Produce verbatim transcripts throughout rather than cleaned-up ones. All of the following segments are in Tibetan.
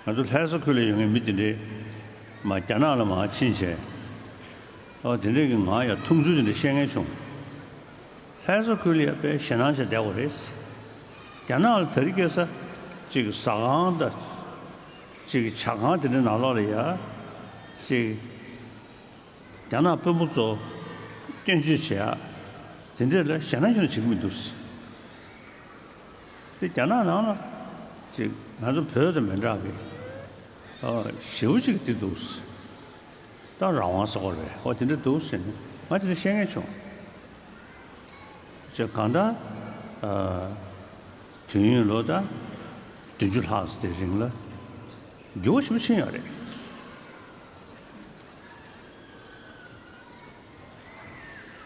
ང་ཚོ་ལྷ་ས་ཁུལ་ལ་ཡོད་མཁན་མི་དེ་འདྲས་མར་རྒྱ་ནག་ལ་མར་ཕྱིན་བྱས། ཨོ་དེ་འདྲས་ཀྱི་ང་ཡང་མཐོང་ཚུལ་དེ་འདྲས་བཤད་མཁན་བྱུང་། ལྷ་ས་ཁུལ་ལ་ཡང་དཔེ་ཞེད་སྣང་བྱས་བསྡད་ཡོད་རེད། རྒྱ་ནག་ལ་དེ་རིང་ཁ་སང་ཅིག་ཟ་ཁང་དང་། ཅིག་ཇ་ཁང་དེ་འདྲའི་ནང་ལོགས་ལ་ཡ། ཅིག་རྒྱ་ནག་དཔོན་པོ་ཚོ་སྐྱོན་བརྗོད་བྱེད་ཡ། དེ་འདྲས་ལ་ཞེད་སྣང་ཞེ་དྲག་བྱེད་ཀྱི་མི་འདུག། དེ་རྒྱ་ནག་ནང་ལ་ཅིག་ང་ཚོ་བོད་དང་མི་འདྲ་བའི་ཨ་ཞེ་པོ་ཅིག་དེ་འདུག། ད་རང་དབང་ཟེར་བ་རེད། ཨོ་དེ་འདྲ་འདུག་ཟེར་ནས་ང་དེ་འདྲ་བཤད་མཁན་བྱུང་། ཅེས་གང་ལྟར་ཨ་དུས་ཡུན་ལོ་ད་བདུན་ཅུ་ལྷག་ཙམ་དེ་རིང་ལ་འགྱུར་བ་ཞེ་པོ་ཕྱིན་ཡོད་རེད།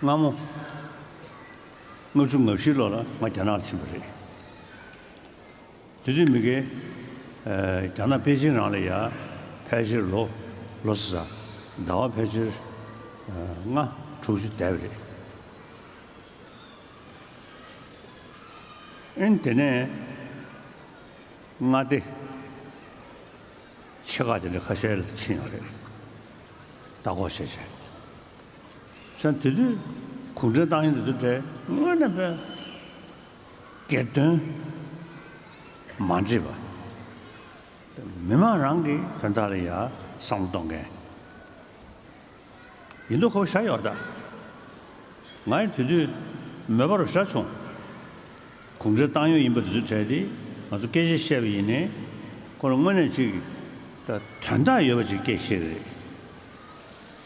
སྔ་མོ་ལྔ་བཅུ་ང་བཞི་ལོ་ལ་ང་རྒྱ་ནག་ལ་ཕྱིན་པ་རེད། དེ་དུས་མི་སྒེར་ཨ་རྒྱ་ནག་པེ་ཅིན་རང་ལ་ཡ་ཕལ་ཆེར་ལོ་ལོ་ཟེར་ས་ཟླ་བ་ཕལ་ཆེར་ཨ་ལྔ་དྲུག་ཅིག་བསྡད་པ་རེད། ཨིན་དེ་ནས་མངའ་སྡེ་ཆེ་ཁག་དེ་འདྲ་ཁ་ཤས་ལ་ཕྱིན་ཡོད་རེད། ལྟ་སྐོར་བྱས་བྱས། བྱས་དེ་དུས་གུང་ཁྲན་ཏང་ཡོན་དེ་ཚོ་གྲས་དངོས་གནས་དཔེ་སྒེར་དོན་མ་འདྲེས་པ། མི་མང་རང་གི་དོན་དག་ལ་ཡ་བསམ་བློ་གཏོང་མཁན་ཡིན་མདོག་ཁ་པོ་ཞེ་དྲག་ཡོད་རེད་ད། ང་ཡི་དེ་དུས་མོས་པ་རུ་ཞེ་དྲག་བྱུང་། གུང་ཁྲན་ཏང་ཡོན་ཡིན་པ་དེ་ཚོའི་གྲས་དེ་ང་ཚོ་སྐད་ཆ་བཤད་པ་ཡིན་ནའི་ཁོ་རང་དངོས་གནས་ཅིག་ད་དོན་དག་ཡོད་པ་ཅིག་སྐད་བཤད་ཀྱི་རེད།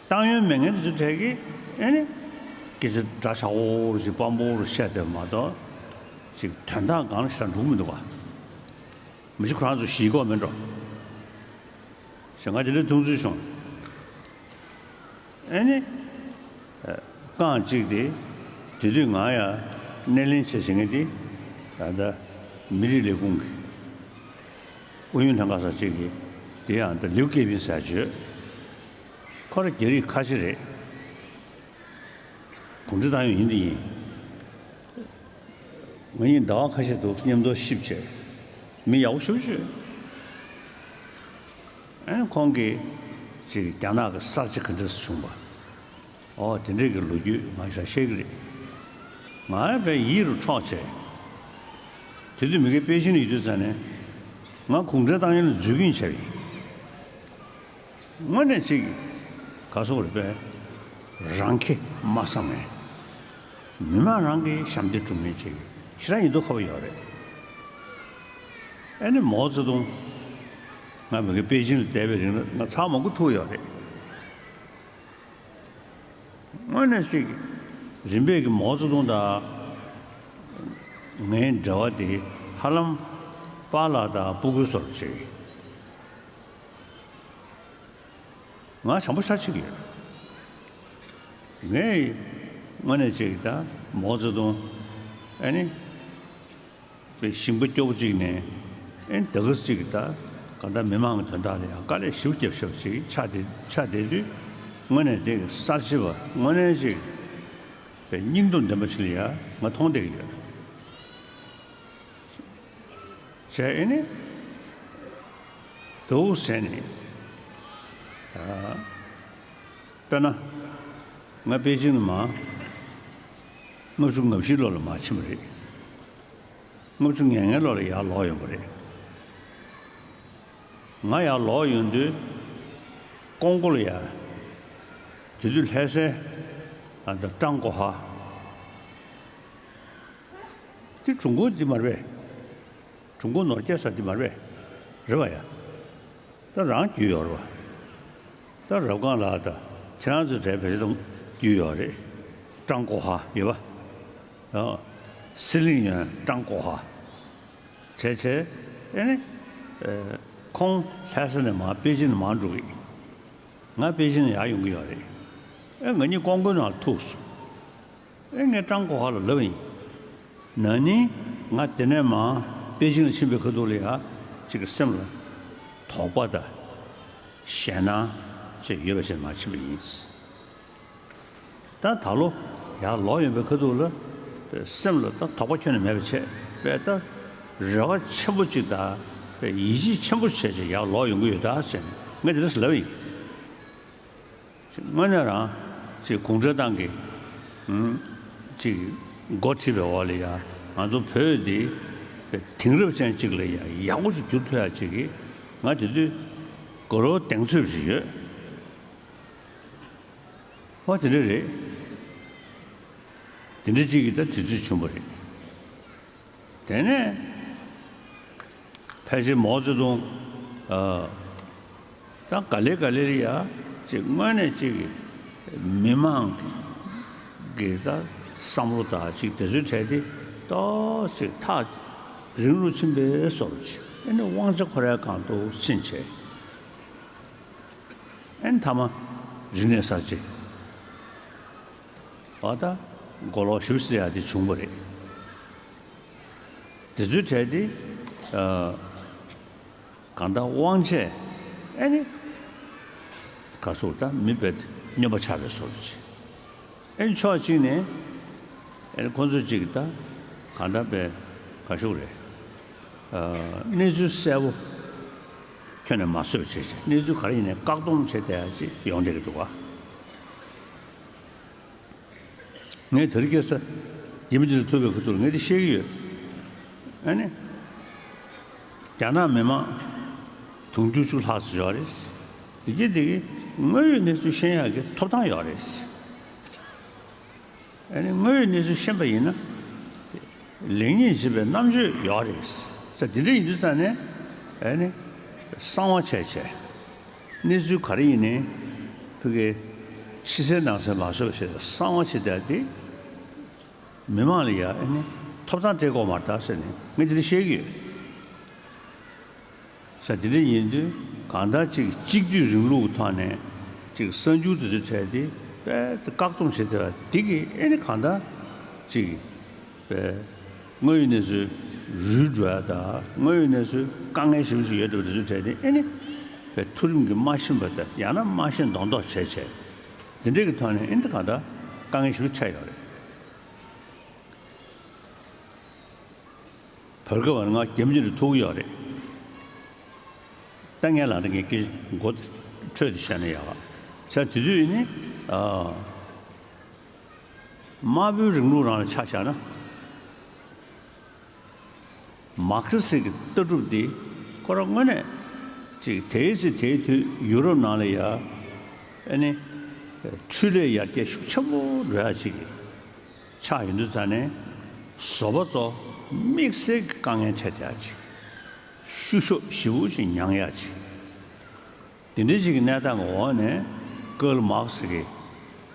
ཏང་ཡོན་མེད་མཁན་དེ་ཚོའི་གྲས་ཀྱིས་ཨེ་ནི་སྐད་ཆ་འདྲ་ཆགས་པོ་ཅིག་སྤམ་པོ་རུ་བཤད་བསྡད་པ་མ་གཏོགས་ཅིག་དོན་དག་སྒང་ལ་ཞེ་དྲག་འགྲོ་གི་མི་འདུག་ག། མི་ཤི་ཁོ་རང་ཚོ་ཞི་གོ་མེད་འགྲོ། ཞེས་ང་དེ་འདྲའི་མཐོང་ཚུལ་བྱུང་། ཨེ་ནི། ཨ་རྐང་གཅིག་དེ། དེ་དུས་ང་ཡང་སྣེ་ལེན་བྱེད་བྱེད་མཁན་དེ། ད་ལྟ་མི་རིགས་ལས་ཁུངས་ཀྱི་ཨུ་ཡོན་ལྷན་ཁང་ཟེར་ཅིག་གི་དེ་ཡང་ད་ལིའུ་ཀེ་པིན་ཟེར་བརྗོད། ཁོ་རང་རྒྱ་རིགས་ཁ་ཆེ་རེད། གུང་ཁྲན་ཏང་ཡོན་ཡིན་དེ་ཡིན། ང་གཉིས་ཟླ་བ་ཁ་ཤས་འདུག་མཉམ་དུ་གཤིབས་བྱས། མི་ཡག་པོ་ཞེ་པོ་ཅིག། ཨ་ནི་ཁོང་གིས་ཅིག་རྒྱ་ནག་གི་གསར་བརྗེ་ག་འདྲས་སེ་བྱུང་བ། ཨོ་དེ་འདྲས་ཀྱི་ལོ་རྒྱུས་ང་ཞིག་བཤད་ཀྱི་རེད། ང་ཡང་དཔེ་ཡིད་རུ་འཕྲོག་བྱས། དེ་དུས་མི་སྒེར་པེ་ཅིན་ཡོད་དུས་ཙང་ནས་ང་གུང་ཁྲན་ཏང་ཡོན་ལ་འཛུལ་གྱིན་བྱས་པ་ཡིན། དངོས་གནས་ཅིག་ག་སོགས་རེད་པས། རང་ཁེ་མ་བསམ་ནས་མི་མང་རང་གི་ཞབས་འདེགས་སྒྲུབ་མཁན་ཅིག་ཞེ་དྲག་ཡིན་མདོག་ཁ་པོ་ཡོད་རེད། ཨ་ནི་མའོ་ཙེ་ཏུང་ང་མི་སྒེར་པེ་ཅིན་ལ་བསྡད་པའི་རིང་ལ་ང་ཚང་མ་མགོ་ཐུག་ཡོད་རེད། དངོས་གནས་ཅིག་རིམ་པས་ཀྱི་མའོ་ཙེ་ཏུང་དང་ངའི་འབྲེལ་བ་དེ་ཧ་ལམ་པཱ་ལགས་དང་སྤུ་གུའི་བཟོ་འདྲ་ཅིག། ང་བྱམས་པོ་ཤ་ཆེ་གི་ཡོད། ངས་དངོས་གནས་ཅིག་ད་མའོ་ཙེ་ཏུང་ཨ་ནི་པའི་ཞིང་པ་སྐྱོ་པོ་ཅིག་ནས་ཨ་ནི་ད་ག་ཟེ་ཅིག་ད་ག་ད་མི་མང་གི་དོན་དག་ལ་ཡང་དཀའ་ལས་ཞེ་པོ་བརྒྱབ་ཤག་ཅིག་ཆགས་བསྡད་ཆགས་བསྡད་དུས་དངོས་གནས་དེ་གི་གསར་བརྗེ་བ་དངོས་གནས་ཅིག་པའི་སྙིང་སྟོབས་ལྡན་པ་ཅིག་ལ་ཡང་ང་མཐོང་བསྡད་ཀྱི་ཡོད། བྱས་ཨེ་ནི། དེའུ་ཟེར་ནི། ཨ། དཔེར་ན། ང་པེ་ཅིང་ལ་མར། ལྔ་བཅུ་ང་བཞི་ལོ་ལ་མར་ཕྱིན་པ་རེད། ལྔ་བཅུ་ང་ལྔའི་ལོ་ལ་ཡར་ལོག་ཡོང་པ་རེད། ང་ཡར་ལོག་ཡོང་དུས། ཀོང་པོ་ལ་ཡ། དེ་དུས་ལྷ་སའི། ཨ་ད་ཀྲང་ཀོ་ཧྭ། དེ་ཀྲུང་གོ་འདི་མ་རེད་པས། ཀྲུང་གོ་ནོར་སྐྱེལ་ས་འདི་མ་རེད་པས། རེད་པ་ཡ། ད་རང་རྒྱུས་ཡོད་རེད་པ། ད་རབ་སྒང་ལགས་ད་ཁྱེད་རང་ཚོའི་གྲས་བེད་སྤྱོད་རྒྱུས་ཡོད་རེད། ཀྲང་ཀོ་ཧྭ་ཡོད་པ། ཨ། སི་ལིང་ཡོན་ཀྲང་ཀོ་ཧྭ། བྱས་བྱས་ཨེ་ནི། ཨེ། ཁོང་ལྷ་ས་ནས་མར་པེ་ཅིན་ནས་མར་འགྲོ་གི། ང་པེ་ཅིན་ནས་ཡར་ཡོང་གི་ཡོད་རེད། ཨེ་ང་གཉིས་ཀོང་པོའི་ནང་ཐུག་སོང་། ཨེ་ངས་ཀྲང་ཀོ་ཧྭ་ལ་ལབ་པ་ཡིན། ན་ནིང་ང་དེ་ནས་མར་པེ་ཅིང་ལ་ཕྱིན་པའི་ཁ་ཐུག་ལ་ཡ་གཅིག་གི་སེམས་ལ་དོགས་པ་དང་ཞེད་སྣང་ཅིག་ཡོད་པ་ཞིག་མར་ཕྱིན་པ་ཡིན། ད་ད་ལོ་ཡར་ལོག་ཡོང་པའི་ཁ་ཐུག་ལ་སེམས་ལ་ད་དོགས་པ་ཁྱོན་ནས་མེད་པ་བྱས་པས་ད་རེ་བ་ཆེན་པོ་ཅིག་དང་ པའི་ཡིད་ཆེས་ཆེན་པོ་བྱས་བྱས་ཡར་ལོག་ཡོང་གི་ཡོད་ད་ཟེར་ནས་ངས་དེ་འདྲ་ལབ་ཡིན། དངོས་གནས་རང་ཅིག་གུང་ཁྲན་ཏང་གི་ཨུམ་ཅིག་འགོ་ཁྲིད་པའི་འོག་ལ་ཡ་ང་ཚོ་བོད་འདི་དེང་རབས་ཅན་ཅིག་ལ་ཡ་ཡག་པོ་ཞིག་བསྒྱུར་ཐུབ་ཡ་ཅིག་གི་ང་དེ་དུས་དགའ་རབ་གདེང་ཚོད་ཅིག་ཡོད། ཨོ་དེ་འདྲ་རེད། དེ་འདྲ་ཅིག་གི་ད་དུས་ཚོད་བྱུང་བ་རེད། དེ་ནས་ཕལ་ཆེར་མའོ་ཙེ་ཏུང་ཨ་ད་ག་ལེ་ག་ལེ་ལ་ཡ་ཅིག་དངོས་གནས་ཅིག་མི་མང་གི་ད་བསམ་བློ་དང་ཅིག་དེ་ཚོའི་གྲས་དེ་ཏོག་ཙིག་ཐག་རིང་རུ་ཕྱིན་པའི་བཟོ་འདྲ་ཅིག་ཨ་ནི་དབང་ཆ་ཁོ་རའི་སྒང་དུ་ཕྱིན་བྱས། ཨ་ནི་མཐའ་མ་རིག་གནས་གསར་བརྗེ་བ་ད་མགོ་ལོག་ཞུ་ཟེར་ཡ་དེ་བྱུང་བ་རེད། དེ་ཚོའི་གྲས་དེ་ཨ་གང་ལྟར་དབང་ཆས་ཨ་ནི་ག་ཚོད་ད་མི་དཔེ་སྨྱོན་པ་ཆགས་པའི་བཟོ་འདྲ་ཅིག་ཨ་ནི་ཕྱོགས་གཅིག་ནས་ཨ་ནི་ཁོང་ཚོས་ཅིག་ད་གང་ལྟར་དཔེ་ག་ཞུ་རེད། ཨ་གནས་ཚུལ་གསལ་པོ་ཁྱོན་ནས་མ་བཟོས་བྱས་བྱས་གནས་ཚུལ་ག་རེ་ཡིན་ནའི་བཀག་སྡོམ་བྱས་བསྡད་ཡ་ཅིག་ཡོང་བསྡད་ཀྱི་འདུག་ག་ངས་དེ་རིང་ཁ་སང་རྒྱ་མི་འདི་ལ་ཐུག་པའི་ཁ་ཐུག་ལ་ངས་འདི་བཤད་ཀྱི་ཡོད། ཨ་ནི། རྒྱ་ནག་མི་མང་དུང་ཕྱུར་བཅུ་ལྷག་ཙམ་ཡོད་རེད། དེ་གྱིས་དེ་གི་དངོས་ཡོད་གནས་ཚུལ་ཤེས་ཡག་གི་ཐོབ་ཐང་ཡོད་རེད། ཨ་ནི་དངོས་ཡོད་གནས་ཚུལ་ཤེས་པ་ཡིན་ན། ལེགས་ཉེས་འབྱེད་པའི་རྣམ་དཔྱོད་ཡོད་རེད། ས་དེ་འདྲ་ཡིན་དུས་ཙང་ནས་ཨ་ནི་གསང་བ་བྱས་བྱས། གནས་ཚུལ་ག་རེ་ཡིན་ནའི་ཕ་གིའི་ཕྱི་གསལ་ནང་གསལ་མ་བཟོས་བྱས་གསང་བ་བྱས་བསྡད་དེ། མི་མང་ལ་ཡ་ཨ་ནི་ཐོབ་ཐང་སྤྲད་དགོས་མ་རེད་ད་ཟེར་ནས་ངས་དེ་འདྲ་བཤད་ཀྱི་ཡོད། ས་དེ་འདྲ་ཡིན་དུས་གང་ལྟར་ཅིག་གཅིག་སྡུད་རིང་ལུགས་ཐོག་ནས་ཅིག་གསར་འགྱུར་དེ་ཚོ་འཕྲད་དེ་དཔེ་བཀག་སྡོམ་བྱེད་བསྡད་པ་འདི་གིས་ཨེ་ནི་གང་ལྟར་ཅིག་དཔེ་དངོས་ཡོད་གནས་ཚུལ་རུལ་འགྲོ་ཡ་དང་དངོས་ཡོད་གནས་ཚུལ་དཀའ་ངལ་ཞེ་པོ་ཅིག་ཡོད་བསྡད་པ་དེ་ཚོ་འཕྲད་དེ་ཨེ་ནི་དཔེ་མཐོ་རིམ་གྱི་མ་ཤེས་པ་དང་ཡང་ན་མ་ཤེས་མདོག་མདོག་བྱས་བྱས་དེ་འདྲས་ཀྱི་ཐོག་ནས་ཨེ་ནི་གང་ལྟར་དཀའ་ངལ་ཞེ་པོ་འཕྲད་ཡོད་རེད། བར་སྐབས་ང་རྒྱ་མི་འདི་ལ་ཐུག་གི་ཡོད་རེད། ད་ངས་ལབ་ན་ངས་སྐད་མགོ་འཕྲོས་ཏེ་བཤད་ན་ཡག་ག་ས་དེ་དུས་ནི་ཨ་དམར་པོའི་རིང་ལུགས་རང་ལ་ཆ་བཞག་ན། མར་ཁེ་སི་གི་ལྟ་གྲུབ་འདི་ཁོ་རང་དངོས་གནས་ཅིག་དེའི་ཚེ་དེའི་དུས་ཡུ་རོབ་ནང་ལ་ཡ་ཨ་ནི་འཕྲུལ་ལས་ཡར་རྒྱས་ཤུགས་ཆེན་པོ་འགྲོ་ཡ་ཅིག་གི་ཆགས་ཡོང་དུས་ཙང་ནས་བཟོ་པ་ཚོ་དམིགས་བསལ་གྱི་དཀའ་ངལ་འཕྲད་བསྡད་ཡ་ཅིག་བཤུ་གཞོག་ཞེ་པོ་ཅིག་མྱངས་ཡ་ཅིག་དེ་འདྲའི་ཅིག་གི་གནས་སྟངས་ཀྱི་འོག་ནས་ཀརལ་མཱག་སི་གི་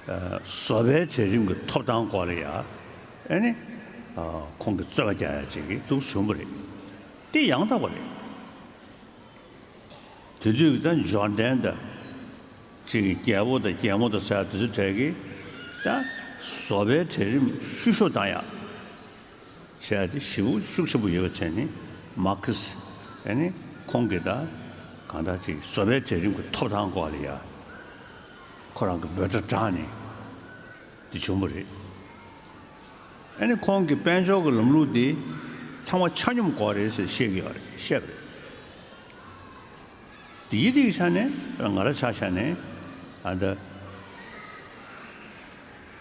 ཨ་བཟོ་པའི་གྲལ་རིམ་གྱི་ཐོབ་ཐང་སྐོར་ལ་ཡ་ཨ་ནི་ཨ་ཁོང་གིས་རྩོད་པ་རྒྱག་ཡ་ཅིག་གི་འདུག་བྱུང་བ་རེད། དེ་ཡང་དག་པ་རེད། དེ་དུས་ཀྱི་ད་ཇོར་ཌན་དང་ཅིག་གི་རྒྱལ་པོ་དང་རྒྱལ་མོ་དང་ཟེར་ཡ་དེ་ཚོའི་གྲས་ཀྱིས་ད་བཟོ་པའི་གྲལ་རིམ་བཤུ་གཞོག་བཏང་ཡ་བྱས་ཏེ་ཞེ་པོ་ཤུགས་ཆེན་པོ་ཡོད་པ་བྱས་ནས་མར་ཁེ་སི་ཨ་ནི་ཁོང་གིས་ད་གང་ལྟར་ཅིག་བཟོ་པའི་གྲལ་རིམ་གྱི་ཐོབ་ཐང་སྐོར་ལ་ཡ་ཁོ་རང་གི་འབོད་སྒྲ་བསྒྲགས་ནས་དེ་བྱུང་བ་རེད། ཨ་ནི་ཁོང་གིས་དཔལ་འབྱོར་གྱི་ལམ་ལུགས་འདི་ཚང་མ་ཆ་སྙོམས་དགོས་རེད་ཟེར་བཤད་ཀྱི་ཡོད་རེད། བཤད་པ་རེད། དེའི་རིགས་ཆ་ནས་ང་རང་ཆ་བཞག་ནས་ཨ་ད་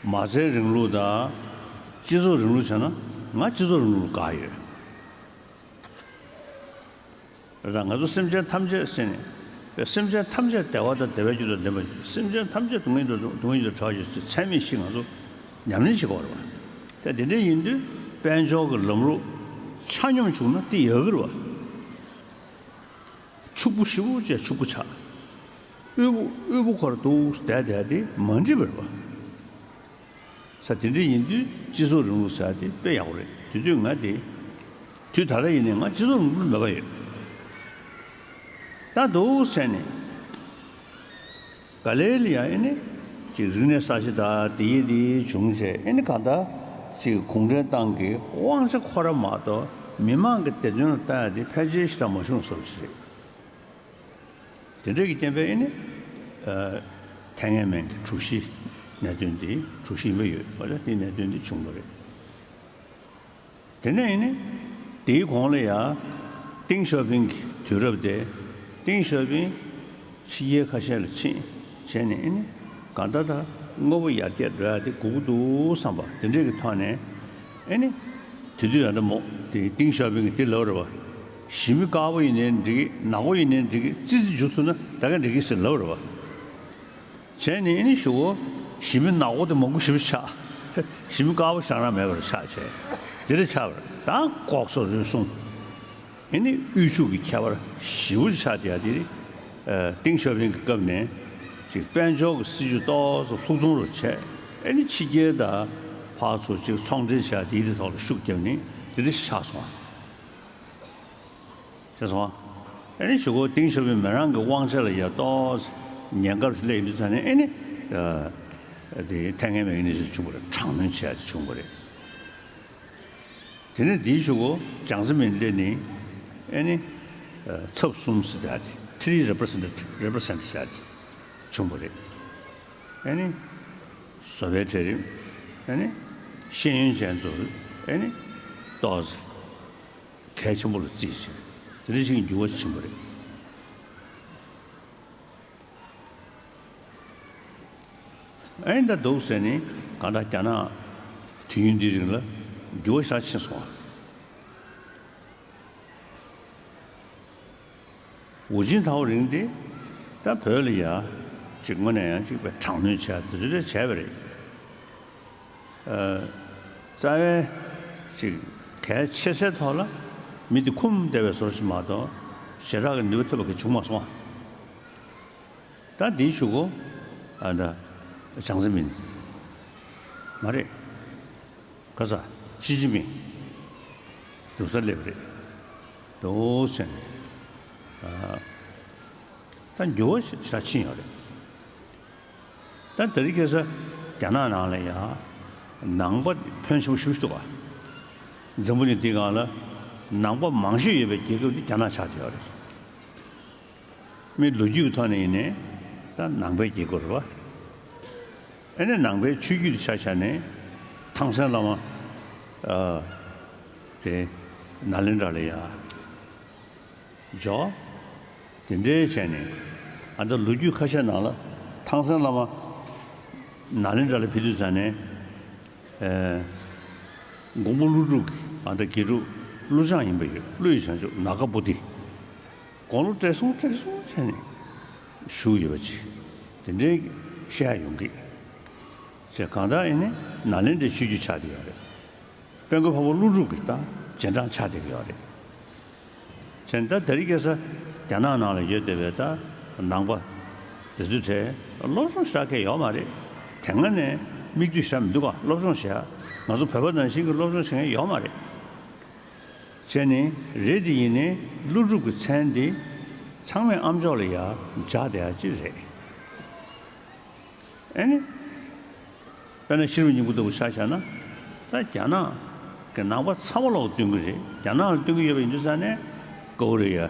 མ་རྩའི་རིང་ལུགས་དང་སྤྱི་ཚོགས་རིང་ལུགས་བྱས་ན་ང་སྤྱི་ཚོགས་རིང་ལུགས་དགའ་ཡོད། རེད་ད་ང་ཚོ་སེམས་ཅན་ཐམས་ཅད་ཟེར་ནས་སེམས་ཅན་ཐམས་ཅད་བདེ་བ་དང་བདེ་བའི་རྒྱུ་དང་ལྡན་པ་སེམས་ཅན་ཐམས་ཅད་སྡུག་བསྔལ་དང་སྡུག་བསྔལ་གྱི་བྲལ་བ་ཞིག་ཚད་མེད་ཞིག་ང་ཚོ་ཉམས་ལེན་བྱེད་དགོས་རེད་བ། ད་དེ་འདྲ་ཡིན་དུས་དཔལ་འབྱོར་གྱི་ལམ་ལུགས་ཆ་སྙོམས་བྱུང་ན་དེ་ཡག་གི་རེད་བ། ཕྱུག་པོ་ཞེ་པོ་བྱས་ཕྱུག་པོ་ཆགས། དབུལ་པོ་དབུལ་པོ་ཁོ་ར་འདུག་བསྡད་བསྡད་དེ་མ་འགྲིག་པ་རེད་བ། ས་དེ་འདྲ་ཡིན་དུས་སྤྱི་ཚོགས་རིང་ལུགས་ཟེར་དེ་དཔེ་ཡག་པོ་རེད། དེ་དུས་ང་དེ་དུས་ད་ལྟ་ཡིན་ནའི་ང་སྤྱི་ཚོགས་རིང་ལུགས་མོས་པ་ཡོད། ད་འདུག་ཟེར་ནས་ག་ལེ་ལ་ཡ་ཨེ་ནི་ཅིག་རིག་གནས་གསར་བརྗེ་དང་དེ་ཡི་དེ་བྱུང་རྗེས་ཨེ་ནི་གང་ལྟར་ཅིག་གུང་ཁྲན་ཏང་གི་དབང་ཆ་ཁོ་ར་མ་གཏོགས་མི་མང་གི་བདེ་དོན་ལ་ལྟ་ཡ་དེ་ཕལ་ཆེར་ཞེ་དྲག་མ་བྱུང་བཟོ་ཞིག་རེད། དེ་འདྲ་གི་རྐྱེན་པས་ཨེ་ནི་ཨ་ཐའེ་ཝན་མན་གྱི་དྲུག་བཞི་གནད་དོན་འདི་དྲུག་བཞི་ཡིན་པ་ཡོད་པ་ལ་དེའི་གནད་དོན་འདི་བྱུང་བ་རེད། དེ་ནས་ཨེ་ནི་དེའི་གོང་ལ་ཡ་ ཏེང་ཞའོ་ཕིང་གི་དུས་རབས་དེ། ཏེང་ཞའོ་ཕིང་ཕྱི་རྒྱལ་ཁ་ཤས་ལ་ཕྱིན་བྱས་ནས། ཨེ་ནི་གང་ལྟར་ད་དངོས་པོ་ཡར་རྒྱས་འགྲོ་ཡ་དེ་སྒུག་གི་འདུག་བསམ་པ་དེ་འདྲས་ཀྱི་ཐོག་ནས། ཨེ་ནི་དེ་དུས་ཡང་ད་མོ་དེ་ཏེང་ཞའོ་ཕིང་གིས་དེ་ལབ་རེད་བ། ཞི་མི་དཀར་པོ་ཡིན་ནའི་འགྲིག་གི། ནག་པོ་ཡིན་ནའི་འགྲིག་གི། ཙི་ཙི་འཇུ་ཐུབ་ན་ད་ག་འགྲིག་གི་ཟེར་ལབ་རེད་བ། བྱས་ནས་ཨེ་ནི་གཞུག་གུ་ཞི་མི་ནག་པོ་དེ་མང་པོ་ཞེ་པོ་ཆགས། ཞི་མི་དཀར་པོ་ཞེ་དྲག་མེད་པར་ཆགས་བྱས། དེ་འདྲ་ཆགས་པ་རེད། ད་ལྐོག་ཟ་རུལ་སུངས། ཨེ་ནི་དབུལ་ཕྱུག་གི་ཁྱད་པར་ཞེ་པོ་ཆགས་བསྡད་ཡ་དེ། ཨ། ཏེང་ཞའོ་ཕིང་གི་སྐབས་ནས་ཅིག་དཔལ་འབྱོར་གྱི་སྲིད་ཇུས་ཏོག་ཙམ་ལྷུག་མཐོང་རུ་བྱས། ཨེ་ནི་ཕྱི་རྒྱལ་དང་ཕར་ཚུར་ཅིག་ཚོང་འབྲེལ་བྱས། དེའི་དེ་ཐོག་ལ་ཤུགས་བརྒྱབ་ནས་དེ་འདྲ་ཞིག་ཆགས་སོང་བ། ཤེས་སོང་ཨ། ཨེ་ནི་གཞུག་གུ་ཏེང་ཞའོ་ཕིང་མི་རང་གི་དབང་ཆ་ལ་ཡ་ཏོག་ཙམ་ཉེན་ཁར་སླེབས་ཡོང་དུས་ཙ་ནས། ཨེ་ནི། ཨ། དེ་ཐད་ངན་མེད་ཀྱི་གནས་ཚུལ་བྱུང་བ་རེད། དྲག་གནོན་བྱས་ཏེ་བྱུང་བ་རེད། དེ་ནས་དེའི་གཞུག་གུ་ཅང་ཙེ་མིན་སླེབས་ནས། ཨེ་ནི། ཨ། ཚབ་གསུམ་ཟེར་ཡ་དེ། Three representative represent ཟེར་ཡ་དེ་བྱུང་བ་རེད། ཨེ་ནི་བཟོ་པའི་གྲལ་རིམ། ཨེ་ནི་ཤེས་ཡོན་ཅན་ཚོ། ཨེ་ནི་ཏོག་ཙམ་གལ་ཆེན་པོ་ལ་བརྩིས་བྱས། དེ་འདྲ་ཞིག་འགྱུར་བ་ཕྱིན་པ་རེད། ཨེ་ནི་ད་འདུག་ཟེར་ནས། གང་ལྟར་རྒྱ་ནག་དུས་ཡུན་འདིའི་རིང་ལ་འགྱུར་བ་ཞེ་དྲག་ཕྱིན་སོང་བ། ཧུའུ་ཅིན་ཐའོ་རིང་དེ་ད་བོད་ལ་ཡ་ཅིག་དངོས་གནས་ཡང་ཅིག་པའི་དྲག་གནོན་བྱས། དེ་ཚོ་དེ་བྱས་པ་རེད། ཨ། རྩ་བའི་ཅིག་གལ་ཆེ་སའི་ཐོག་ལ་མི་དེ་འཁུམས་བསྡད་པའི་བཟོ་ཞིག་མ་གཏོགས་ཞེ་དྲག་གི་ནུས་པ་ཐེབས་པ་གང་ཡང་བྱུང་མ་སོང་བ། ད་འདིའི་གཞུག་གུ། ཨ། ད་ཅང་ཙེ་མིན། མ་རེད། ག་ས། ཞི་ཅིན་ཕིང་འདུག་སར་སླེབས་པ་རེད། འདུག་ཟེར་ནས། ཨ། ད་འགྱུར་བ་ཞེ་དྲག་ཕྱིན་ཡོད་རེད། ད་དེ་རིང་ཁ་སང་རྒྱ་ནག་ནང་ལ་ཡ་ནང་པ་ཕོན་ཆེན་པོ་ཞེ་པོ་ཅིག་འདུག་ག། འཛམ་བུ་གླིང་འདིའི་སྒང་ལ་ནང་པ་མང་ཤོས་ཡོད་པའི་རྒྱལ་ཁབ་དེ་རྒྱ་ནག་ཆགས་བསྡད་ཡོད་རེད། མི་ལོ་རྒྱུས་ཀྱི་ཐོག་ནས་ཡིན་ནའི་ད་ནང་པའི་རྒྱལ་ཁབ་རེད་བ། ཨེ་ནས་ནང་པའི་ཆོས་བརྒྱུད་དེ་ཆ་བཞག་ནས་ཐང་སན་བླ་མ། ཨ། དེ་ནཱ་ལེནྡྲ་ལ་ཡ་འཇོག། དེ་འདྲའི་བྱས་ནས། ཨ། ད་ལོ་རྒྱུས་ཁ་ཤས་ནང་ལ་ཐང་སན་བླ་མ་ནཱ་ལེནྡྲ་ལ་ཕེབས་དུས་ཙ་ནས། ཨེ། མགོན་པོ་ཀླུ་སྒྲུབ་ཀྱི། ཨ། ད་དགེ་ཕྲུག་ཀླུ་བྱང་ཡིན་པ་ཡོད། ཀླུ་ཡི་བྱང་ཆུབ་ནཱ་ག་པོ་ཏི། དགུང་ལོ་བགྲེས་སོང་བགྲེས་སོང་བྱས་ནས་བཞུགས་ཡོད་པ་ཅིག་དེ་འདྲའི་བཤད་ཡོང་གི། ཅེས། གང་ལྟར་ཨེ་ནི་ནཱ་ལེནྡྲའི་ཆོས་བརྒྱུད་ཆགས་བསྡད་ཡོད་རེད། དཔལ་མགོན་འཕགས་པ་ཀླུ་སྒྲུབ་ཀྱི་ད་རྗེས་འབྲང་ཆགས་བསྡད་ཀྱི་ཡོད་རེད། བྱས་ན་ད་དེ་རིང་ཁ་སང་རྒྱ་ནག་ནང་ལ་ཡོད་བསྡད་པའི་ད་ནང་པ་དེ་ཚོའི་གྲས་སློབ་སྦྱོང་ཞེ་དྲག་གང་ཡང་ཡོད་མ་རེད། དེ་སྔ་ནས་མིག་ལྟོས་ཞེ་དྲག་མི་འདུག་ག། སློབ་སྦྱོང་བྱེད་ཡ། ང་ཚོ་བོད་པ་ནང་བཞིན་གྱི་སློབ་སྦྱོང་བྱེད་མཁན་ཡོད་མ་རེད། བྱས་ནས་རེད་དེ། ཡིན་ནའི་ཀླུ་སྒྲུབ་ཀྱི་མཚན་དེ་ཚང་མས་ཨ་མཆོག་ལ་ཡ་སྦྱར་བསྡད་ཡ་ཅིག་རེད། ཨེ་ནི། དཔེར་ན་ཤེས་རབ་སྙིང་པོ་ལྟ་བུ་ཆ་བཞག་ན། ད་རྒྱ་ནག་གི་ནང་པ་ཚང་མ་ལོག་སྟོན་གྱི་རེད། རྒྱ་ནག་ལ་སྟོན་གྱི་ཡོད་པ་ཡིན་དུས་ཙ་ནས་ཀོ་རི་ཡ།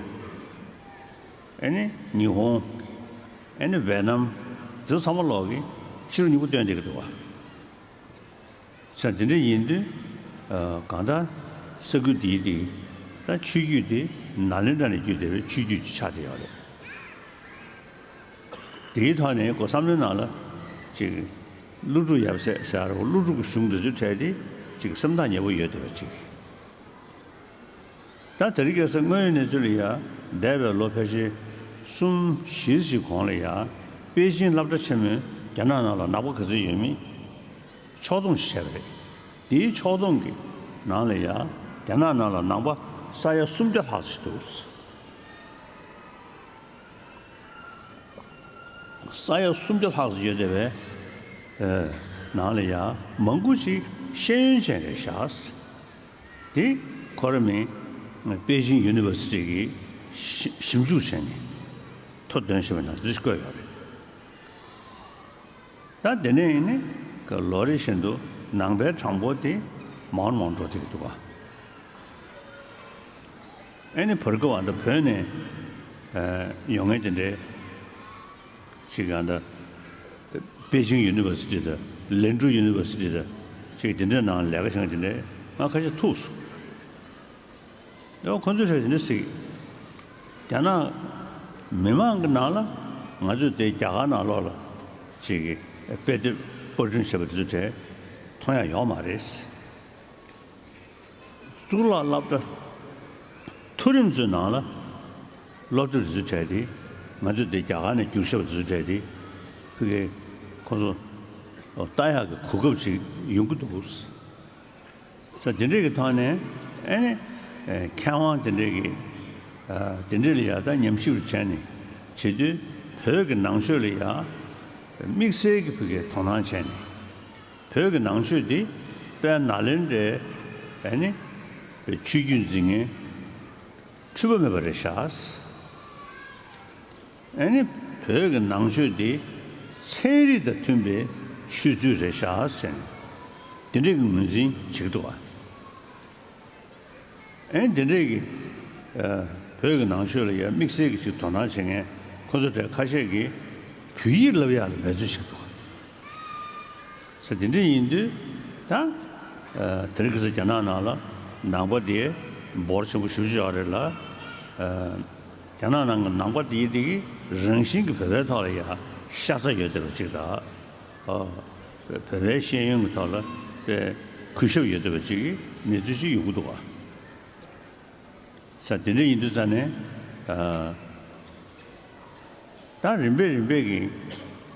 ཨེ་ནི་ཉི་ཧོང་། ཨེ་ནི་ཝེ་ནམ། དེ་ཚོ་ཚང་མ་ལོག་གིས་ཤེས་རབ་སྙིང་པོ་སྟོན་བསྡད་ཀྱི་འདུག་བ། ས་དེ་འདྲ་ཡིན་དུས། ཨ། གང་ལྟར་ས་ཁུལ་འདིའི་དེ་ད་ཆོས་བརྒྱུད་དེ་ནཱ་ལེནྡྲ་ནས་བརྒྱུད་བསྡད་པའི་ཆོས་བརྒྱུད་ཅིག་ཆགས་བསྡད་ཡོད་རེད། དེའི་ཐོག་ནས་སྒོ་བསམ་བློའི་ནང་ལ་ཅིག་ཀླུ་སྒྲུབ་ཡབ་སྲས་ཟེར་བ། ཀླུ་སྒྲུབ་ཀྱི་གཞུང་འདི་ཚོའི་གྲས་དེ་ཅིག་སེམས་ཐག་ཉེ་པོ་ཡོད་བསྡད་པ་ཅིག། ད་དེ་རིང་ཁ་སང་དངོས་ཡོད་གནས་ཚུལ་ལ་ཡ། འདས་པའི་ལོ་ཕལ་ཆེར་གསུམ་བཞི་ཞིག་གོང་ལ་ཡ། པེ་ཅིན་སློབ་གྲྭ་ཆེན་མོས་རྒྱ་ནག་ནང་ལ་ནང་པ་ག་ཚོད་ཡོད་མེད་ཕྱོགས་བསྡོམས་ཤིག་བྱས་པ་རེད། དེའི་ཕྱོགས་བསྡོམས་ཀྱི་ནང་ལ་ཡ། རྒྱ་ནག་ནང་ལ་ནང་པ་ས་ཡ་སུམ་བརྒྱ་ལྷག་ཅིག་འདུག། ས་ཡ་སུམ་བརྒྱ་ལྷག་ཙམ་ཡོད་བསྡད་པའི། ཨེ། ནང་ལ་ཡ་མང་པོ་ཞིག་ཤེས་ཡོན་ཅན་རེད་ཤག། དེ་ཁོ་རང་མིང་པེ་ཅིང་ཡུ་ནི་ཝར་སི་ཊི་གི་ཞིབ་ཞིབ་འཇུག་བྱས་ནས་ཐོ་འདོན་བཞིན་པ་ནང་དེ་འདྲ་ཞིག་བཀོད་ཡོད་རེད། ད་དེ་ནས་ཡིན་ནའི་ལོ་རེ་བཞིན་དུ་ནང་པའི་གྲངས་འབོར་དེ་མང་རུ་མང་རུ་འགྲོ་བསྡད་ཀྱི་འདུག་ག། ཨེ་ནི་བར་སྐབས་ཨ་ད་བོད་ནས། ཨ། ཡོང་མཁན་དེ་འདྲའི་ཅིག་ཨ་ད་པེ་ཅིང་ཡུ་ནི་ཝར་སི་ཊི་དང་ལན་ཀྲུའུ་ཡུ་ནི་ཝར་སི་ཊི་དང་ཅིག་དེ་འདྲའི་ནང་ལས་ཀ་བྱེད་མཁན་དེ་འདྲའི་ང་ཁ་ཤས་ཐུག་སོང་། ཡང་ཁོ་ཚོས་དེ་འདྲ་ཟེར། རྒྱ་ནག་མི་མང་གི་ནང་ལ་ང་ཚོས་དེ་རྒྱ་གར་ནང་ལོགས་ལ་ཅིག་གི་དཔེ་དེབ་པར་སྐྲུན་བྱས་པ་དེ་ཚོ་དེ་མཐོང་ཡ་ཡོག་མ་རེད། གཙུག་ལག་སློབ་གྲྭ་མཐོ་རིམ་ཚོའི་ནང་ལ་སློབ་དེབ་དེ་ཚོ་བྲིས་ཏེ། ང་ཚོས་དེ་རྒྱ་གར་ནས་བསྒྱུར་བཞག་པ་དེ་ཚོ་བྲིས་ཏེ། ཕ་གི་ཁོ་ཚོ་ལྟ་ཡག་གི་གོ་སྐབས་ཅིག་ཡོང་གི་འདུག། ས་དེ་འདྲས་ཀྱི་ཐོག་ནས་ཨེ་ནི་མཁས་དབང་དེ་འདྲས་ཀྱི་དེ་འདྲས་ལ་ཡ་ད་ཉམས་ཞིབ་བྱས་ནས་བྱེད་དུས། བོད་ཀྱི་ནང་ཆོས་ལ་ཡ་དམིགས་བསལ་གྱི་ཕ་གི་དོ་སྣང་བྱས་ནས། བོད་ཀྱི་ནང་ཆོས་འདི་དཔལ་ནཱ་ལེནྡྲའི་ཨེ་ནི་ཆོས་བརྒྱུད་འཛིན་མཁན་འཁྲུལ་པ་མེད་པ་རེད་ཤག། ཨེ་ནི་བོད་ཀྱི་ནང་ཆོས་འདི་ཚན་རིག་དང་མཐུན་པའི་ཆོས་ཚུལ་རེད་ཤག་ཟེར་ནས་འདི་འདྲས་ཀྱི་ངོས་འཛིན་བྱེད་ཀྱི་འདུག་བ། ཨེ་ནི་འདི་འདྲས་ཀྱི་ཨ་བོད་ཀྱི་ནང་ཆོས་ལ་ཡང་དམིགས་བསལ་གྱི་ཅིག་དོ་སྣང་བྱེད་མཁན་ཁོ་ཚོ་གྲས་ཁ་ཤས་ཀྱིས་བོད་ཡིག་བསླབ་ཡག་ལ་འབད་བརྩོན་བྱེད་ཀྱི་འདུག་བ། ས་དེ་འདྲ་ཡིན་དུས་ད། ཨ་དེ་རིང་ཁ་སང་རྒྱ་ནག་ནང་ལ་ནང་པ་དེ་འབོར་ཆེན་པོ་ཞེ་པོ་ཅིག་ཡོད་རེད་ལ། ཨ་རྒྱ་ནག་ནང་གི་ནང་པ་དེ་དེ་གི་རང་བཞིན་གྱི་བོད་པའི་ཐོག་ལ་ཡ་ཤ་ཚ་ཡོད་བསྡད་པ་ཅིག་དང་། ཨ་བོད་པའི་ཤེས་ཡོན་གྱི་ཐོག་ལ་དཔེ་གུས་ཞབས་ཡོད་བསྡད་པ་ཅིག་གི་གནས་ཚུལ་ཅིག་ཡོང་གི་འདུག་བ། ས་དེ་འདྲ་ཡིན་དུས་ཙང་ནས། ཨ་ད་རིམ་པས་རིམ་པས་ཀྱིས་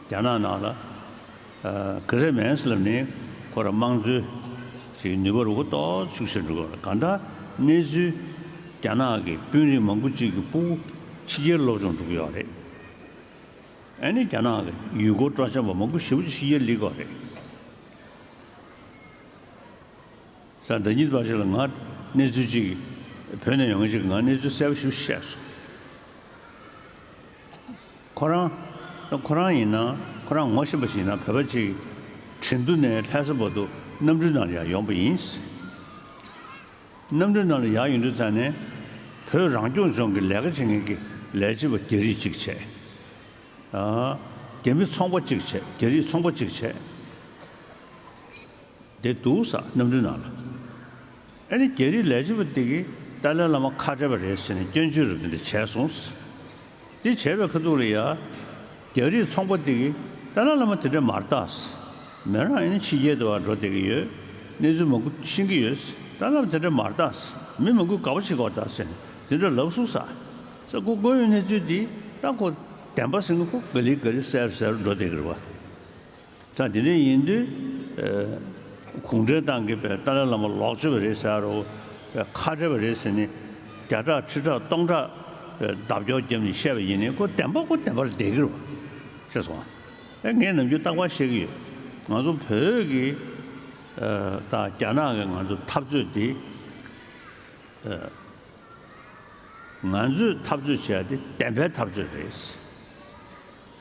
རྒྱ་ནག་ནང་ལ་ཨ་ག་རེ་མེད་ཟེར་ལབ་ནས་ཁོ་ར་དམངས་གཙོའི་ཅིག་ནུས་པ་རུ་ཁོ་ཏོག་ཙམ་ཤུགས་ཆེར་འགྲོ་གི་ཡོད་རེད། གང་ལྟར་གནས་ཚུལ་རྒྱ་ནག་གི་དཔོན་རིགས་མང་པོ་ཅིག་གི་ཕྲུ་གུ་ཕྱི་རྒྱལ་སློབ་སྦྱོང་འགྲོ་གི་ཡོད་རེད། ཨ་ནི་རྒྱ་ནག་གི་ཡུལ་སྐོར་སྤྲོ་འཆམ་པ་མང་པོ་ཞེ་པོ་ཅིག་ཕྱི་རྒྱལ་སླེབས་ཀྱི་ཡོད་རེད། ས་ཟླ་གཉིས་པ་ཞིག་ལ་ང་གནས་ཚུལ་ཅིག་བོད་ནས་ཡོང་མཁན་ཅིག་གིས་ང་གནས་ཚུལ་གསལ་པོ་ཞིག་བཤད་སོང་། ཁོ་རང་ཁོ་རང་ཡིན་ན་ཁོ་རང་ངོ་ཤེས་པ་ཞིག་ཡིན་ན་བོད་པ་ཅིག་ཁྲིན་ཏུ་ནས་ལྷ་ས་བར་དུ་གནམ་གྲུའི་ནང་ལ་ཡང་ཡོང་པ་ཡིན། གནམ་གྲུའི་ནང་ལ་ཡར་ཡོང་དུས་ཙང་ནས་བོད་རང་སྐྱོང་ལྗོངས་ཀྱི་ལས་ཀ་བྱེད་མཁན་གྱི་ལས་བྱེད་པ་རྒྱ་རིགས་གཅིག་བྱས། ཨ་རྒྱ་མི་ཚོང་པ་གཅིག་བྱས། རྒྱ་རིགས་ཚོང་པ་གཅིག་བྱས། དེ་འདུག་ས་གནམ་གྲུའི་ནང་ལ། ཨ་ནི་རྒྱ་རིགས་ལས་བྱེད་པ་དེ་གིས་ཏཱ་ལའི་བླ་མ་ཁ་བྲལ་བ་རེད་ཟེར་ནས་སྐྱོན་བརྗོད་རབ་དེ་འདྲ་བྱས་སོང་། དེ་བྱས་པའི་ཁ་ཐུག་ལ་ཡ། རྒྱ་རིགས་ཚོང་པ་དེ་གིས་ཏཱ་ལའི་བླ་མ་དེ་འདྲ་མ་རེད་ད། མོ་རང་ཨ་ནི་ཕྱི་རྒྱལ་དུ་བ་འགྲོ་བསྡད་ཀྱི་ཡོད། གནས་ཚུལ་མང་པོ་ཤེས་ཀྱི་ཡོད། ཏཱ་ལའི་བླ་མ་དེ་འདྲ་མ་རེད་ད། མི་མང་པོས་དགའ་པོ་བྱེད་ཀྱི་ཡོད་ད་ཟེར་ནས་དེ་འདྲ་ལབ་སོང་ས། ས་ཁོ་དངོས་ཡོད་གནས་ཚུལ་འདི་ད་ཁོ་བདེན་པ་ཟེར་ན་ཁོ་ག་ལེ་ག་ལེ་གསལ་རུ་གསལ་རུ་འགྲོ་བསྡད་ཀྱི་རེད་བ། ད་དེ་འདྲ་ཡིན་དུས། ཨ་གུང་ཁྲན་ཏང་གིས་པའི་ཏཱ་ལའི་བླ་མ་ལོག་སྤྱོད་པ་རེད་ཟེར་རོ། པའི་ཁ་བྲལ་བ་རེད་ཟེར་ནས་བརྒྱ་ཕྲག་ཁྲི་ཕྲག་སྟོང་ཕྲག་པའི་བརྡབ་སྐྱོར་བརྒྱབ་ནས་བཤད་པ་ཡིན་ནའི་ཁོ་བདེན་པ་ཁོ་བདེན་པར་བསྡད་ཀྱི་རེད་བ། ཤེས་སོང་ང་། ཨེ་ངས་ནམ་རྒྱུན་རྟག་པར་བཤད་ཀྱི་ཡོད། ང་ཚོ་བོད་ཀྱི་ཨ་དང་རྒྱ་ནག་གི་ང་ཚོ་འཐབ་རྩོད་འདི། ཨ་ང་ཚོས་འཐབ་རྩོད་བྱས་ཏེ་བདེན་པའི་འཐབ་རྩོད་རེད།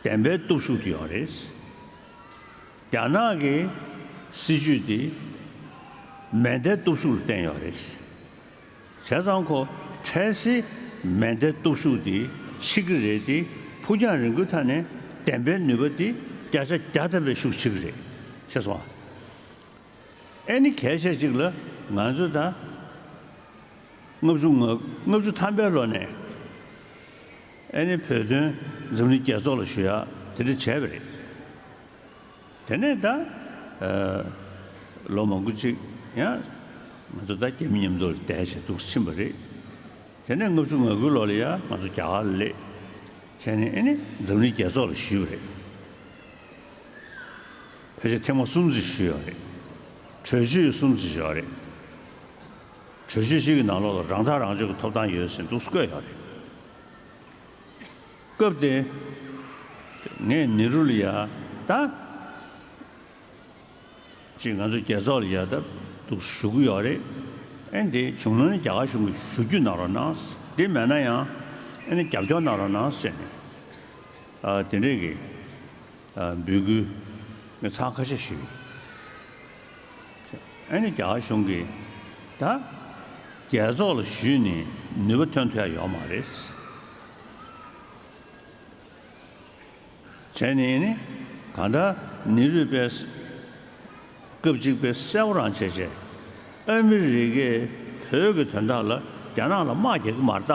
བདེན་པའི་སྟོབས་ཤུགས་དེ་ཡོད་རེད། རྒྱ་ནག་གི་སྲིད་ཇུས་དེ་མེ་མདའི་སྟོབས་ཤུགས་ལ་བརྟེན་ཡོད་རེད། བྱས་ཙང་ཁོ་འཕྲལ་སེལ་མེ་མདའི་སྟོབས་ཤུགས་དེ་འཆི་གི་རེད་དེ། ཕུགས་རྒྱང་རིང་པོའི་ཐད་ནས་བདེན་པའི་ནུས་པ་དེ་བརྒྱ་ཆ་བརྒྱ་ཐམ་པའི་ཤུགས་འཆི་གི་རེད། ཤེས་སོང་ང་། ཨེ་ནི་གལ་ཆེ་གཅིག་ལ་ང་ཚོ་ད་ལྔ་བཅུ་ང་ལྔ་བཅུ་ཐམ་པའི་ལོ་ནས་ཨེ་ནི་བོད་དོན་འཛམ་གླིང་རྒྱལ་ཚོགས་ལ་ཞུ་ཡག་དེ་འདྲ་བྱས་པ་རེད། དེ་ནས་ད་ཨ་ལོ་མང་པོ་གཅིག་ཡང་ང་ཚོ་ད་རྒྱ་མི་མཉམ་དུ་བསྡད་བྱས་འདུག་ཕྱིན་པ་རེད། དེ་ནས་ལྔ་བཅུ་ང་དགུའི་ལོ་ལ་ཡང་ང་ཚོ་རྒྱ་གར་ལ་སླེབས། བྱས་ནས་ཨེ་ནི་འཛམ་གླིང་རྒྱལ་ཚོགས་ལ་ཞུས་པ་རེད། ཕལ་ཆེར་ཐེངས་མ་གསུམ་ཙམ་ཞུས་ཡོད་རེད། གྲོས་ཆོད་གསུམ་ཙམ་ཞུས་ཡོད་རེད། གྲོས་ཆོད་ཞིག་གི་ནང་ལོགས་ལ་རང་ཐག་རང་གཅོད་ཀྱི་ཐོབ་ཐང་ཡོད་ཟེར་འདུག་བཀོད་ཡོད་རེད། སྐབས་དེ་ངས་ནེ་རུ་ལ་ཡ་ད། ཅིག་ང་ཚོ་རྒྱལ་ཚོགས་ལ་ཡ་ད་འདུག་ཞུ་གི་ཡོད་རེད། ཨེ་འདི་བྱུང་ན་རྒྱ་གར་གཞུང་གིས་ཞུ་རྒྱུ་གནང་རོགས་གནང་། འདི་མེད་ན་ཡང་ཨེ་ནི་རྒྱབ་སྐྱོར་གནང་རོགས་གནང་ཟེར་ནས། ཨ་དེ་འདྲས་ཀྱི་ཨ་འབོད་སྐུལ་ངས་ཚར་ཁ་ཤས་ཞུས། ཨེ་ནི་རྒྱ་གར་གཞུང་གིས་ད་རྒྱལ་ཚོགས་ལ་ཞུས་ནས་ནུས་པ་ཐོན་ཐུབ་ཡ་ཡོད་མ་རེད། བྱས་ནས་ནི་གང་ལྟར་ནེ་རུས་པས་སྐབས་གཅིག་པའི་གསལ་པོ་རང་བྱས་བྱས། ཨ་མི་རི་ཀས་བོད་ཀྱི་དོན་དག་ལ་རྒྱ་ནག་ལ་དམག་རྒྱག་གི་མ་རེད་ད།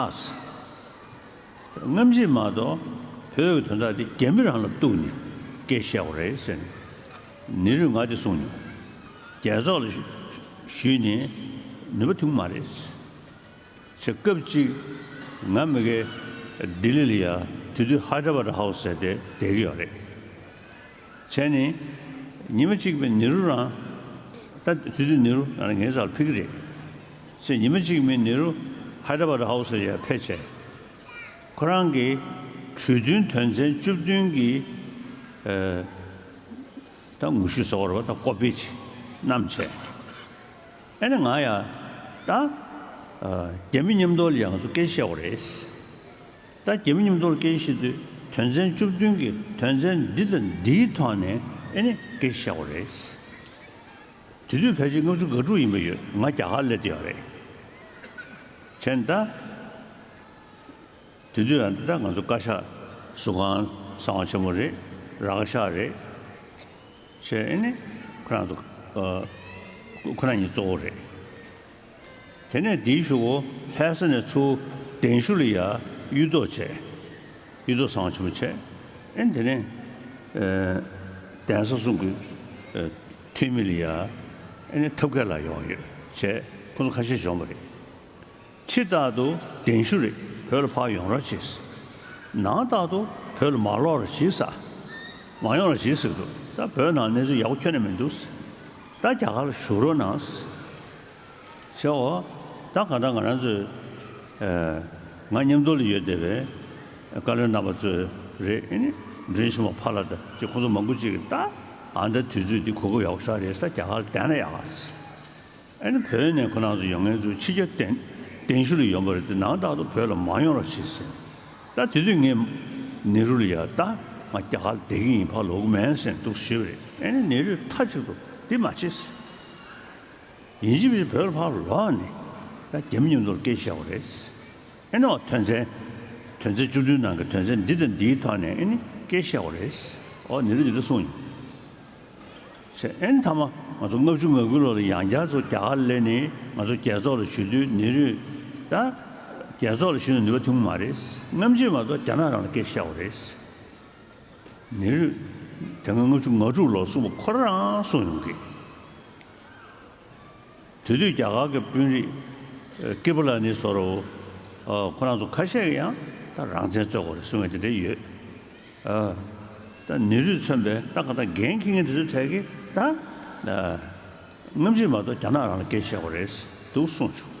སྔ་ཕྱི་མ་གཏོགས་བོད་ཀྱི་དོན་དག་དེ་རྒྱ་མི་རང་ལ་གཏུགས་ནས་སྐད་བཤད་དགོས་རེད་ཟེར་ནས་ནེ་རུས་ང་དེ་གསུངས་མྱོང་། རྒྱལ་ཚོགས་ལ་ཞུ་ཞུས་ནས་ནུས་པ་ཐོན་གྱི་མ་རེད། ཆེ་སྐབས་གཅིག་ང་མི་གེ་ལྡི་ལི་ལ་ཡ་དེ་དུས་ཧའི་ཏྲ་བྷ་ཏ་ཧའུ་སི་ཟེར་དེ་བསྡད་ཀྱི་ཡོད་རེད། བྱས་ནས་ཉི་མ་གཅིག་མིན་ནེ་རུ་རང་ད་དེ་དུས་ནེ་རུ་ང་ངའི་རྩ་ལ་ཕེབས་ཀྱི་རེད། ཟེར་ཉི་མ་གཅིག་མིན་ནེ་རུ་ཧའི་ཏྲ་བྷ་ཏ་ཧའུ་སི་ལ་ཡ་ཕེབས་བྱས། ཁོ་རང་གི་གྲོས་མཐུན་དོན་ཚན་བཅུ་བདུན་གྱི་ཨ་ད་ངོ་བཤུས་ཟེར་བ་རེད་པ། ད་ཀོ་པི་ཅིག་བསྣམས་བྱས། ཨེ་ནི་ང་ཡ་ད་ཨ་རྒྱ་མི་མཉམ་དུ་ལ་ཡ་ང་ཚོ་སྐད་ཆ་བཤད་དགོས་རེད། ད་རྒྱ་མི་མཉམ་དུ་ལ་སྐད་ཆ་བཤད་དུས་དོན་ཚན་བཅུ་བདུན་གྱི་དོན་ཚན་འདི་དང་འདིའི་ཐོག་ནས་ཨེ་ནི་སྐད་ཆ་བཤད་དགོས་རེད། དེ་དུས་ཕལ་ཆེར་ལྔ་བཅུ་ང་དྲུག་ཡིན་པ་ཡོད། ང་རྒྱ་གར་སླེབས་བསྡད་ཡོད་རེད། བྱས་ནས་ད། དེ་དུས་ཡང་འདི་ལྟར་ང་ཚོ་བཀའ་ཤག་ཟུར་ཁང་གསང་བ་ཆེན་མོ་རེད། ར་ཁ་ཤག་རེད། བྱས་ཨེ་ནི་ཁོ་རང་ཚོ་ཨ་ཁོ་རང་གཉིས་གཙོ་བོ་རེད། དེ་ནས་དེའི་གཞུག་གུ་ལྷ་ས་ནས་ཚུར་གདན་ཞུ་ལ་ཡ་གཡུ་ཐོག་བྱས། གཡུ་ཐོག་གསང་བ་ཆེན་མོ་བྱས། ཨེ་ནི་དེ་ནས་ཨ་གདན་ས་གསུམ་གྱི་ཨ་འཐུས་མི་ལ་ཡ་ཨེ་ནི་ཐབས་མཁས་ལགས་ཡོང་ཡོད་བྱས། ཁོ་ཚོ་ཁ་ཤས་བྱུང་བ་རེད། ཕྱི་ལྟར་དུ་གདན་ཞུ་རེད། བོད་ལ་ཕར་ཡོང་རོགས་གྱིས། ནང་ལྟར་དུ་བོད་ལ་མ་ལོག་རོགས་གྱིས་ཟེར། མ་ཡོང་རོགས་གྱིས་ཟེར་གྱི་འདུག་ད་བོད་ནང་གནས་ཚུལ་ཡག་པོ་ཁྱོན་ནས་མི་འདུག་ད་རྒྱ་གར་ལ་བཞུགས་རོགས་གནང་ཟེར། འོ་ད་གང་ལྟར་ང་རང་ཚོས་ཨ་ང་མཉམ་དུ་ལ་ཡོད་བསྡད་པའི་བཀའ་བློན་རྣམ་པ་ཚོས་རེད། ཨེ་ནི་མགྲོན་ཆེན་མོ་ཕ་ལགས་དང་ཅིག་ཁོང་ཚོ་མང་པོ་ཅིག་གིས་ད་ཨ་ད་དུས་ཚོད་འདི་གོ་སྐབས་ཡག་པོ་ཞིག་རེད་ཟེར། རྒྱ་གར་ལ་བསྡད་ན་ཡག་ག་ཟེར། ཨ་ནི་བོད་ནས་ཁོ་རང་ཚོ་ཡོང་མཁན་ཚོ་ཕྱི་རྒྱལ་གདན་གདན་ཞུ་ལ་ཡོང་པ་རེད་དེ། ནང་ལྟར་དུ་བོད་ལ་མ་ཡོང་རོགས་བྱེད་ཟེར། ད་དེ་དུས་ངས་ནེ་རུ་ལ་ཡ་ད་ང་རྒྱ་གར་ལ་བསྡད་ཀྱི་ཡིན། ཕར་ལོག་གི་མིན་ཟེར་འདུག་ཞུས་པ་རེད། ཨ་ནི་ནེ་རུས་མཐའ་གཅིག་ཏུ་འདི་མ་བྱེད་ཟེར། ཡིན་གཅིག་མིན་གཅིག་བོད་ལ་ཕར་ལོག་ནས་ད་རྒྱ་མི་མཉམ་དུ་སྐད་ཆ་བཤད་དགོས་རེད། ཨེ་ནི་འོ་དོན་ཚན་དོན་ཚན་བཅུ་བདུན་ནང་གི་དོན་ཚན་འདི་དང་འདིའི་ཐོག་ནས་ཨེ་ནི་སྐད་ཆ་བཤད་དགོས་རེད། འོ་ནེ་རུས་འདི་འདྲ་གསུངས་ཡོད། ཟེར། ཨེ་ནི་མཐའ་མ་ང་ཚོ་ལྔ་བཅུ་ང་དགུ་ལོ་ལ་ཡང་བསྐྱར་ཚུར་རྒྱ་གར་སླེབས་ནས་ང་ཚོ་རྒྱལ་ཚོགས་ལ་ཞུ་དུས་ནེ་རུས་ད་རྒྱལ་ཚོགས་ལ་ཞུས་ན་ནུས་པ་ཐོན་གྱི་མ་རེད། སྔ་ཕྱི་མ་གཏོགས་རྒྱ་ནག་རང་ལ་སྐད་ཆ་བཤད་དགོས་རེད། ནེ་རུས་དེ་སྔ་ལྔ་བཅུ་ང་དྲུག་ལོ་གསུངས་པ་ཁོ་རང་གསུངས་ཡོང་གི། དེ་དུས་རྒྱ་གར་གྱི་དཔོན་རིགས་ཨ་ཀི་པ་ལ་ནི་སོ་རོ་ཨ་ཁོ་རང་ཚོ་ཁ་ཤས་ཀྱིས་ཡང་ད་རང་བཙན་རྩོད་དགོས་རེད་གསུང་མཁན་དེ་འདྲ་ཡོད། ཨ་ད་ནེ་རུས་མཚོན་པའི་ད་ག་ད་འགན་འཁྱེར་མཁན་དེ་ཚོའི་གྲས་ཀྱིས་ད་ཨ་སྔ་ཕྱི་མ་གཏོགས་རྒྱ་ནག་རང་ལ་སྐད་ཆ་བཤད་དགོས་རེད་འདུག་གསུངས་བྱུང་